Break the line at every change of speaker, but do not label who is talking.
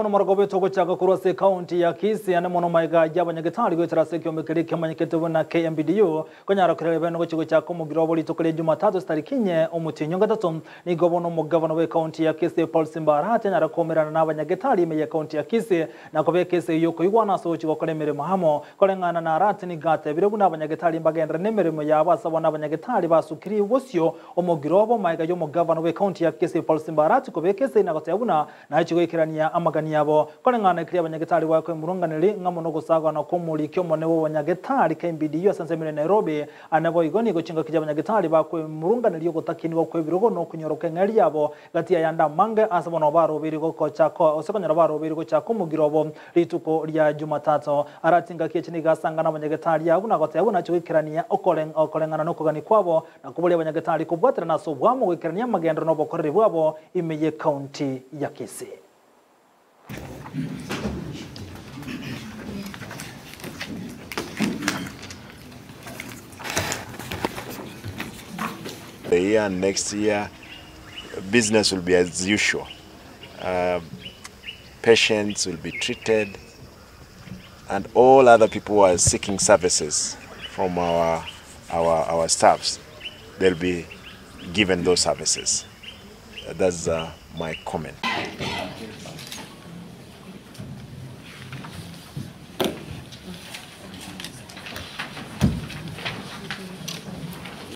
Bono omorogoba oito ogochaka korwa ase ekaunti ya Kisii ande mono magega y'abanyagetari goetera ase ekiombe keria kemanyekete buna KMPDU konyara korera bene gochia gochaka omogiro obo rituko ria Jumatatu chitariki inye omotienyi o gatato. Nigo bono omogavana bw'ekaunti ya Kisii Paul Simba Arati anyare koumerana n'abanyagetari ime y'ekaunti ya Kisii na kobeka esegi y'okoigwana ase ogochia gokora emeremo amo. Koreng'ana na Arati nigo atebire buna abanyagetari mbagenderere nemeremo yabo ase bono abanyagetari basukirie bosio omogiro obo magega y'omogavana bw'ekaunti ya Kisii Paul Simba Arati kobeka esegi na goteba buna Naye goikerania amagani abo. Koreng'ana ekeria abanyagetari goaka emurunganeri, ng'a mono ogosagana kw'omoriki omonene bw'abanyagetari KMPDU ase ensemo ere Nairobi, ane boigo nigo chingaki chi'abanyagetari bakwemurunganeria ogotakinigwa kw'ebirogo na okonyora kw'eng'eria yabo gati y'ayande amange ase bono barobeire gochaka gose konyora barobeire gochaka omogiro obo rituko ria Jumatato. Arati chingaki echi nigo asangana abanyagetari abwo na goteba buna achie goikerania okoreng'ana nokogania kwabo Na koboria abanyagetari kobwaterana ase obwamo goikerania amagenderero na obokoreri bwabo ime y'ecounty ya Kisii.
The year and next year business will be as usual. Patients will be treated and all other people who are seeking services from our, our, our staffs, they'll be given those services. That's my comment.